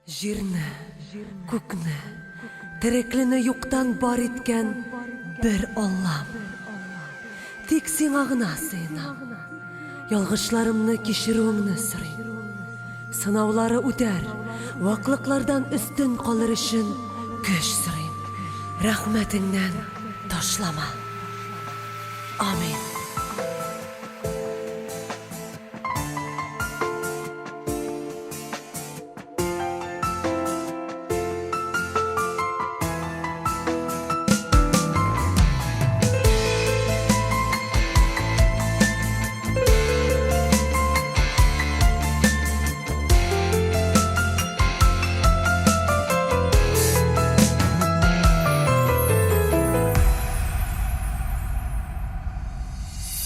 Җирне, күкне, тереклене юктан бар иткән бер Аллам. Тик сиңа гына сыенам. Ялгышларымны кичерүеңне сорыйм. Сынаулары үтәр, ваклыклардан өстен калыр өчен көч сорыйм. Рәхмәтеңнән ташлама. Амин.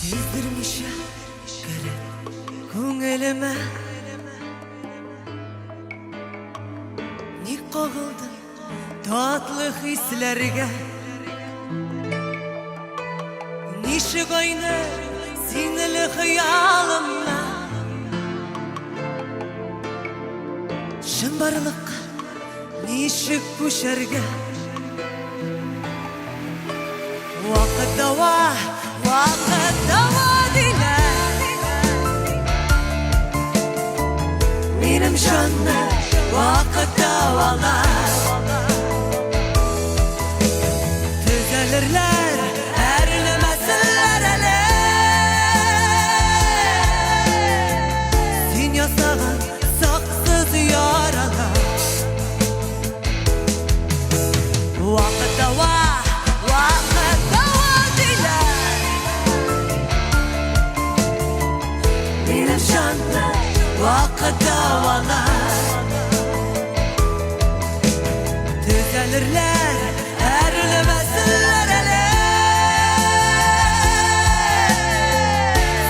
Сиздермичә кереп күңелемә. Ник кагылдың татлы хисләргә? Ничек айны синле хыялымнан? Чынбарлыкка ничек күчәргә? Вакыт дәва, вакыт дәва диләр. Минем җанны вакыт дәвалар. Төзәлерләр, әрлемәсеннәр әле. Син ясаган саксыз яралар. Вакыт дәва, вакыт дәва диләр. Минем җанны вакыт дәвалар. Төзәлерләр, әрлемәсеннәр әле.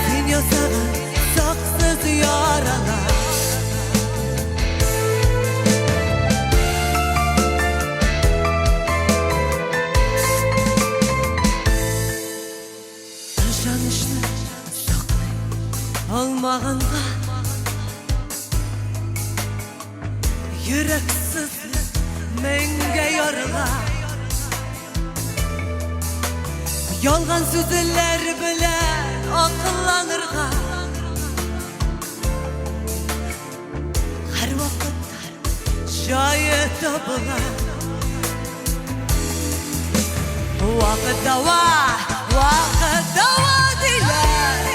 Син ясаган саксыз яралар. Ышанычны саклый алмаганга Йөрәк сызлы меңгә ярыла. Ялган сүзләр белән акылланырга Һәрвакытта җае табыла. Вакыт дәва, вакыт дәва диләр.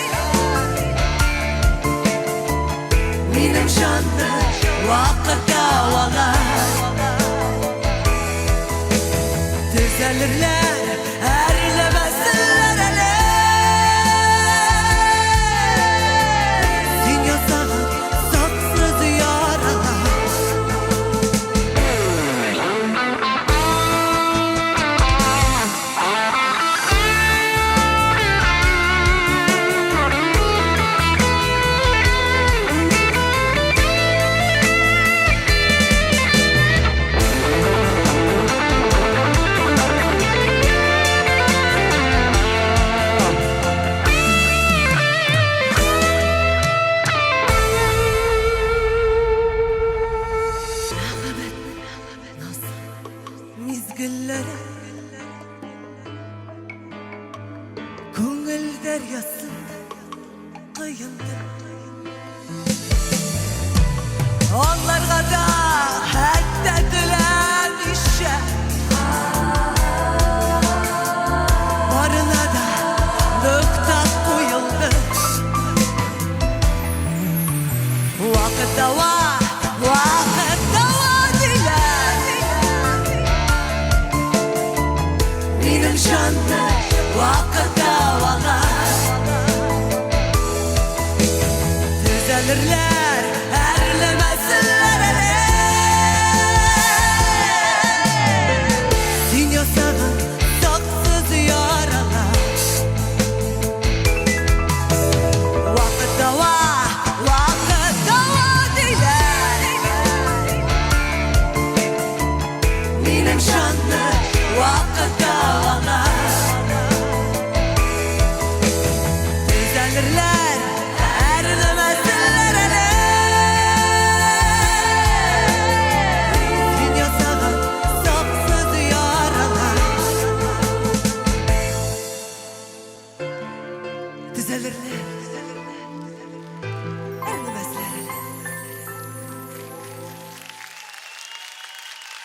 Минем җанны вакыт дәвалар. Төзәлерләр, әрләмәсеннәр әле. Син ясаган саксыз яралар. Мәхәббәтнең назлы мизгелләре Күңел дәрьясында коенды. Аңларга да хәтта теләмичә Барына да нокта куелды. Вакыт дәва, вакыт дәва диләр. Минем җанны вакыт дәвалар. Төзәлерләр.